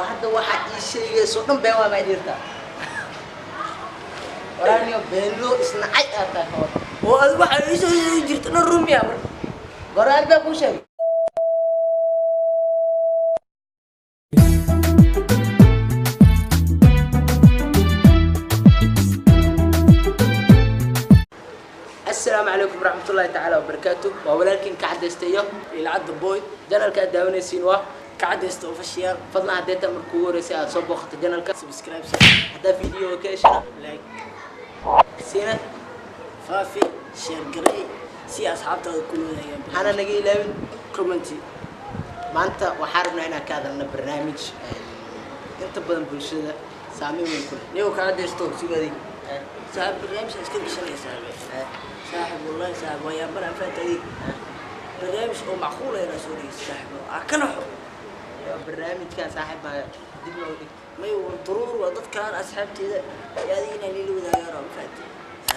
Hadda waxaa ii sheegayso dhan been waa maa jirtaa walaaniyo beenloo isnacay aad tahay ka wada oo ad waxa ii soo sheegi jirta dhan rumiya marka goraar baa kuu sheegay. Asalaamu calaykum waraxmatullaahi tacaala wabarakaatu. Waa walaalkiin ka cadaystayo ilcadda boy. Janalka aad daawanaysiin waa ka cadaysta official. Fadlan haddee taa marka ugu horeysay aad soo booqato janalka, subscribe. Haddaa video ka heshana, like siina, faafi, share garay si asxaabtaada kula wadaagaan. Hana naga ilaawin commenti. Maanta waxaan rabnaa inaan ka hadalno barnaamij inta badan bulshada saameyn weyn ku leh. Niyow ka cadaysto sugaday saaxib, barnaamij iska gashanaya saaxib. Saaxib, wallahi saaxib, waa yaaban anfaat adig barnaamij oo macquul ah inaa soo dhegeysto saaxib, aa kana xo. Barnaamijkan saaxiib baa dib loo dhigto. May daruur waa dadkaan asxaabteeda iyo adiga inaan nila wadaagaan oo anfaate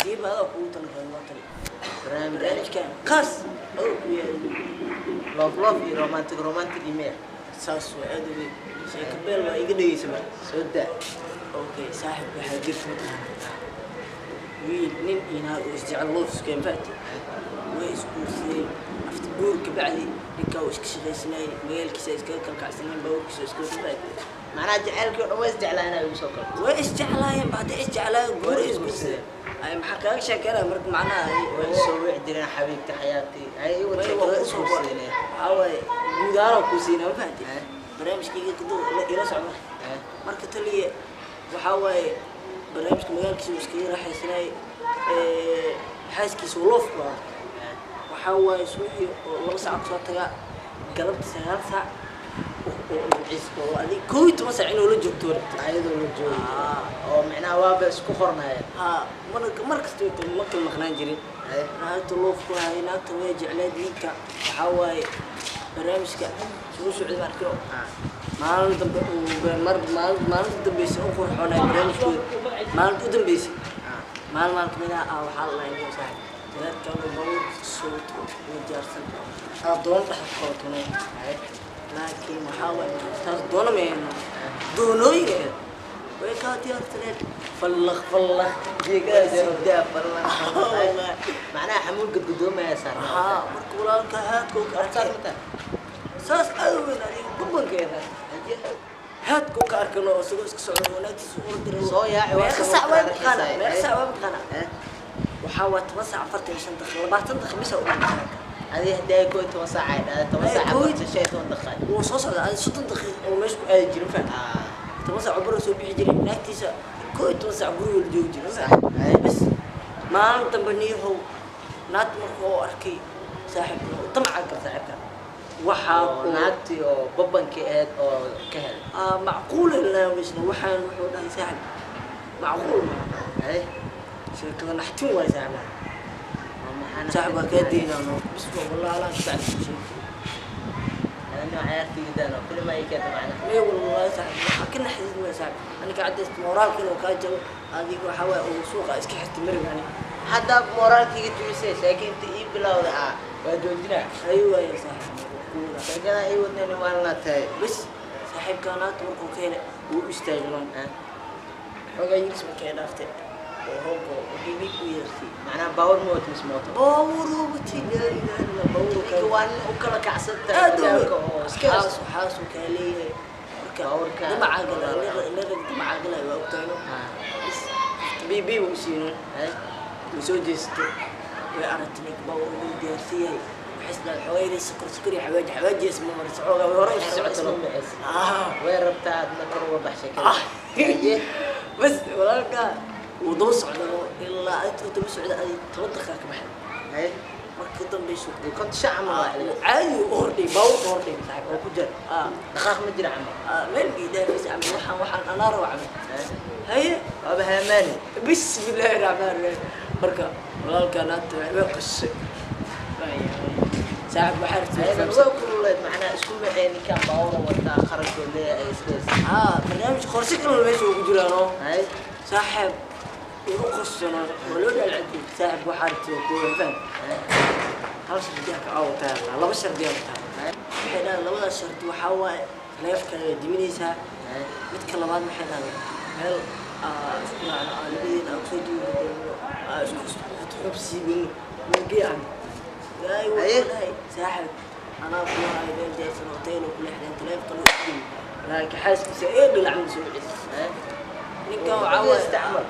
siiba adaa kugu talagalay loo tali barnaamij barnaamijkan khaas adoo ku yahay. Love love iyo romantic romantic iyo saas waa aad u weyn, sheeko beel waa iga dhegeysa marka. Soo daa. Okay saaxib, waxaa jirta mataqaana wiil nin iyo naag oo isjecel loo iskeen faati way isguursadeen. After guur kabacdi ninkaa uu iska shaqaysanayay, magaalkiisa iskaga kalkacsaneen, baabuurkiisa iskaga faati. Macnaha jacaylkii oo dhan way isjeclaa inay igu soo kalto. Way isjeclaayeen ba, hadday isjeclaayeen guur ay isguursadeen ay maxaa kaaga sheekeynaya marka macnaha way soo wici jireen xabiibti xayaati ay igu way sheekada waa kusoo isguursadeen. Waxaa waaye guud ahaan oo kuu siinaa ma fahanti barnaamijkayga kadu ila socda marka taliya. Waxaa waaye barnaamijka magaalkiisa uu iskaga raaxaysanayay, xaaskiisa uu loof ku ahaa. Waxaa waaye suuxii oo 2 saac kusoo tagaa, galabta 9 saac oo magaciis oo adig 11 saac inuu la joogto rabto. Ayadoo la joogi oo micnaha waaba isku qornaya. Haa, mar mar kasta way ma kala maqnaan jirin. Naagta loof ku hayay, naagta way jecleed ninka. Waxaa waaye barnaamijka soo socday markii maalin dambe uu mar maalin maalinta dambeysay u qurxoonay barnaamijkooda, maalinta u dambeysay, maalin maalin kamid ah waxaa la dhahay niyo saaxib talaadkan oo baabuurkiisa soo wato oo diyaarsan aa doono dhexda ku qabato, laakiin waxaa waaye taas doono mayno doonooyin ahayd way kaa diyaarsaneed fallaq fallaq. Daa ballan macnaha xamuul gadgudoomaya saarnaa. Haa, marka walaalka haadka uu ka saas arkay ma tahay saas aad u weyn adiga babankeeda haadka uu ka arkano oo isagoo iska socdo oo naagtiisa u ordira Soo yaaci, waa meeqa soo saac waa kala mataqaana xiisay. Meeqa saac waa mataqaana? Waxaa waa 10 saac 45 daqiiqo, 20 daqiiqo bisa u dhigtaa. Adi haddii ay 11 saac ay dhahday 10 Ay, saac koow iyo 45 daqiiqo wuu soo socda adi 30 daqiiqo oo meesha ku aadi jirin faham. 10 saac oo baro soo bixi jiray, naagtiisa 11 saac guriga la joogi jiray faham. Bas maalin dambe niyahow naagta marka oo arkay saaxiibka oo damca gal saaxiibka waxaa oo naagtii oo babankii ahayd oo ka helay. Macquul ilaa wisna waxaan wuxuu dhahay saaxib macquul ma sheekada naxtin waay saaxib. Oo maxaa saaxib waa kaa deynaa no bis waa wallahi alaan ka bacdi sheeg. Anoo ciyaartaydan oo filma ay keento macnaha. May wallahi saaxib waxaa ka naxdid waay saaxib, aniga cadaysta moraalka inuu kaa jabo adiga waxaa waay oo suuqa iska xirta mariga ani. Hadda moraalkayga jebisay, sheeka inta ii bilowda waa joojinaa. Ayu waay saaxib kuwada sheekada ii wadnayna waa la tahay. Bas saaxiibka naagta markuu ka helay wuu u istaagay loon xoogaa yiris markay dhaaftay oo roobka oo dhibi u yeertay. Macnaha baawar ma wato mise mooto? Baabuur watay, laa ilaaha illa baabuur. Ninka waa nin u kala kacsan tahay aad u magaalka oo iska xaas xaasuu kaa leeyahay marka Baabuurka. Damaca galay la damaca galay waa ogtahayno. Bas bibi wuu siino wuu soo jeestay, way aragtay ninka baabuur uu diyaarsan yahay. Waxay isdhahay xoogaa inay sokor sokor iyo xawaaji xawaaji isma marisa xoogaa way hore usii Isma socoto. micisa. Way rabtaa adna kor uga bax sheekada. Bas walaalka wuu daba socda oo ilaa intuu daba socda ay 10 daqiiqa ka baxay. Marka dambeyso Dee konton shan camal waa xiliga. Caadi u hordhay baabuurka hordhay saaxiib oo ku jira dhaqaaq ma jira camal. Meel ii dhaafaysa camal waxaan anaa raba camal haye. Waaba haamaani. Bismillaahi raxmaani raxiim. Marka walaalka naagta way qashay saaxiib waxaa ayadan rabtay waa kululeed macnaha isku micee ninkan baawara wataa qarashoo leeyahay islees. Barnaamij qorshe kalena meesha ugu jiraano. Saaxiib way u qashanaa waa loo dhaalcadiyey saaxiib waxaa rabtay waa kuwa faham hal shardi aa ka wataa, laba shardi aa wataa. Waxay dhahaan labadaas shardi waxaa waaye taleefanka waa diminaysaa. Midka labaad maxay dhahday meel isku raacno aan labadeen aan kusoo duubi aan isku xub siibino nagee aan gaay wuxuu dhahay saaxib anaa kula hayo meel diyaarsan hotel oo kula xidhan taleefanka loo isdimi laakiin xaaskiisa ee dhinac soo celis ninkan waxaa waaye Isticmaal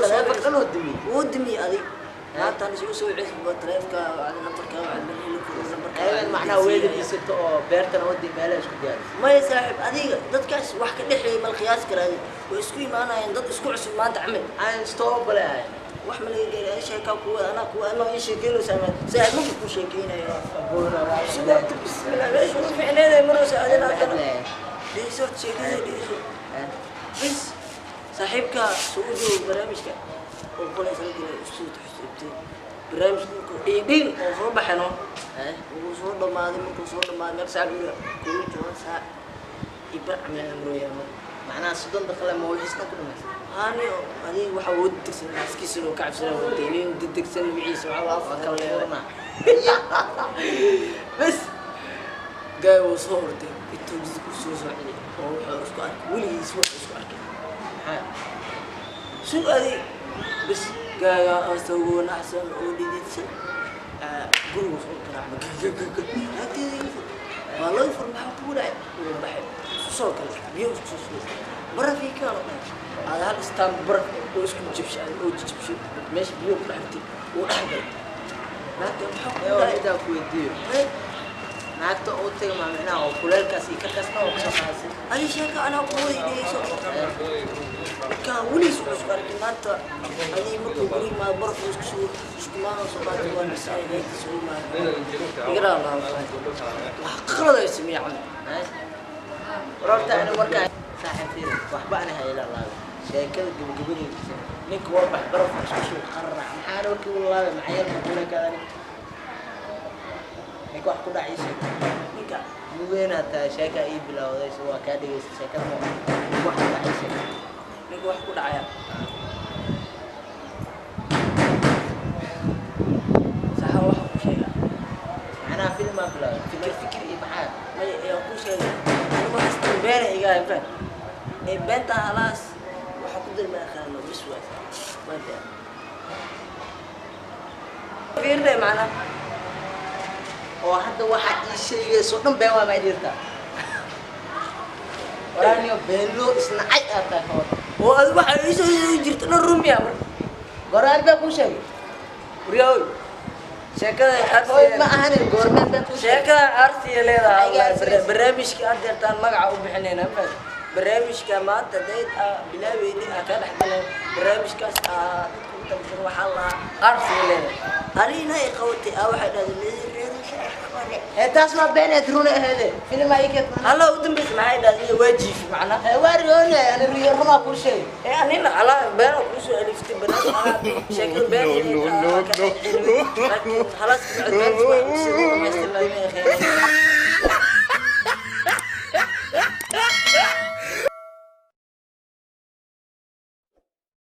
taleefanka dhan oo dimi. Wuu dimi adig maantaan isugu soo celis taleefanka wacdi nambarka wacdi meel heli karo nambarka. Ayaan macnaha weeladiisato oo beertana wadi meelaha isku diyaarisay. Maya saaxiib, adiga dadkaas wax ka dhexeeya mal qiyaas kara adiga way isku imaanayeen dad isku cusub maanta camal. Aan stop leeyahay. Wax ma laga gaari ani sheekaa kuwa anaa kuwa anaa ii sheekeynaysaa ma saaxiib marka kuu sheekeynayo sidoo bismillah meesha ugu ficneeday maraysa adina haddana dhegeyso horta sheekada dhegeyso bas saaxiibka soo u joogo barnaamijka oo qolay isla galay isku xusuubtay barnaamijka markuu dhiidhiin oo soo baxayno wuu soo dhamaaday markuu soo dhamaaday meel saac buu 11 saac iyo bar camal amrooyaa. Macnaha 30 daqiiqo ma wixiisna ku dhamaysay? Hani adiga waxa uu degsan xaaskiisa inuu ka cabsanaa waday nin degdegsan magaciisa waxa waa afka waa kala kala leedahay. furna. Bas gaay wuu soo orday intuu jidku soo socday oo wuxuu isku arkay weligiis wuxuu isku arkay. Maxaa? Sug adi bas gaaga asagoo naxsan oo dhididsan gurigu soo garaacma naagteeda ii fur waa loo fur maxaa kugu dhacay wuu baxay isku soo galay biyo isku soo sugay barafii kaano dhahay aada hal istaan baraf oo isku jibshay oo jibshay meesha biyo ku dhex jirtay wuu dhex galay naagta maxaa kugu Ee dhacay. Midaan ku weydiiyo. Hey, naagta oo tagay ma micnaha oo kuleelkaas iyo karkaasna oo kasoo qaadasay? Adi sheeka anaa kuwada dhegeyso marka weligiis wuxuu isku arkay maanta adii markuu guriga imaado baraf uu isku soo isku maano soo qaatay waa nisay naagtiisa u imaado igaraa lahaa wax qalad ay sameeyay camal. War horta ani markaa saaxiib fiiri waxba ani ha ila laabay sheekada gabagabadeediisa ninka waa bax baraf isku soo qararac maxaa ani warkii ula laabay maxaa yeelka kuleelkaadani ninka wax ku dhacay sheeg. Ninka Mugeynaa tahay sheeka ii bilowday so waa kaa dhegeystay sheekada ma wax ku dhacay sheeg. Ninka wax ku dhacaya saxa waxa ku sheega. Macnaha filmaa bilowday fikir fikir iyo maxaa? May ayaa ku sheegay anigu waxaas dhan beena iga faham ee beenta halaas waxa ku dirma aqaano bis waay waa been fiirnay macnaha. Oo hadda waxa ii sheegayso dhan been waa ma jirtaa walaaniyo beenloo isnacay aad tahay hor. Oo adigu waxa ii soo jirta dhan rumiya marka. Goormaan baa kuu sheegay? Waryahoy sheekada Hooy ma arsiya ahanin goormaan baa kuu sheegay? Sheekada arsiya leedahay. Maxay iga arsinaysaa? Barnaamijka aad deertaan magaca u bixinayna ma fahamtay? Barnaamijka maanta dayd aa bilaabeyni aa ka dhex galeen barnaamijkaas aa dadku u talgashan waxaa lahaa arsiya leedahay arina ay qabatay aa waxay dhahdeen Ee taas ma beeneed runa aheede filmaa ii keed. Alla u dambaysa maxay dhahdeen waa jiifi macnaa. Ee waa riyoonay ani riyo runaa kuu sheegay. Ee anina alaa beena kuu soo aliftay barnaamij anaa sheekada been. No, no, no, no. Laakiin halaas kabacdi been wax sida u dhamaystirnaa ma ahayn.